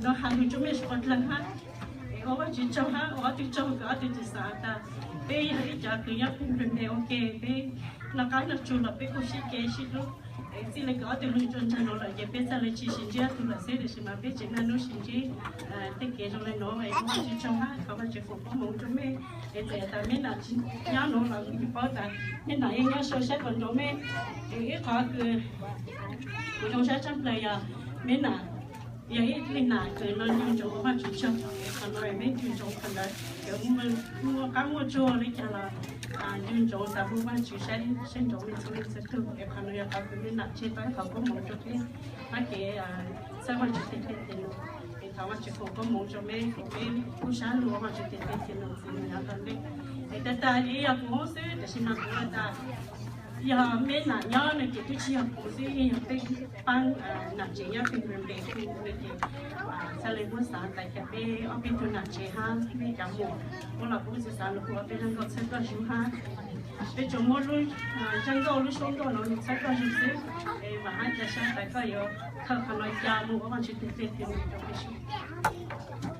Hais lus rau mej sawv dlawg hab, es ua Vaajtswv tsaug hab ua ob tug tsaug kws ob tug tsi xaav tas peb yog ib co kws nyob peg nplog npe ua ke, peb noj qaab noj tsuag los peb kuj sib ke sib hlub. Es txij le kws ob tug lug ua ntsaag nuav lawm ces peb txhaj le tsi sib ntsib tug lawm xwb, tab sis mas peb tseem naj nub sib ntsib tej kev zoo le nuav. Es ua Vaajtswv tsaug hab thov Vaajtswv foom koob moov rua mej. Es txawm tas mej nam tsi nyob nuav los kuv paub tas mej nam yeej nyob sau sab kom nroo mej. Es ib qhov kws kuv zoo sab tshaj plawg yog mej nam yog ib leeg nam kws nco ntsoov ua Vaajtswv tsaug. Es qhov nuav mej nco ntsoov qhov ntawd, muaj qaab muaj tsuag le caag los nco ntsoov tas ua Vaajtswv saib nrov mej txhua leej txhua tug. Es qhov nuav yog qhov kws mej nam tseg tau ib qhov koob moov rua peb hab kev txhawb Vaajtswv teg teg nuav. Es thov Vaajtswv foom koob moov rua mej, foom peb tub sab lug ua Vaajtswv teg teg nuav txwv nuav yav tom ntej. Es tag tag li yog kuv hub xwb, tab sis mas kuv tas yog mej nam nyob no ces twb tsi yog kuv xwb, yeej yog peb paab nam tsev nyob peg nplog npe kuj le ces txhaj le muab xaav tas ca peb ob peb tug nam tsev hab mej cov muam, muab los kuv tsi xaav lug kuv ua peb zaj nkauj txhawb koj zug hab. Peb tsuas muab lub zaj nkauj lub suab nkauj nuav lug txhawb koj zug xwb. Es vam hab ca sab tas koj yuav khaws qhov nuav ca moog ua Vaajtswv teg teg nuav rua peb sib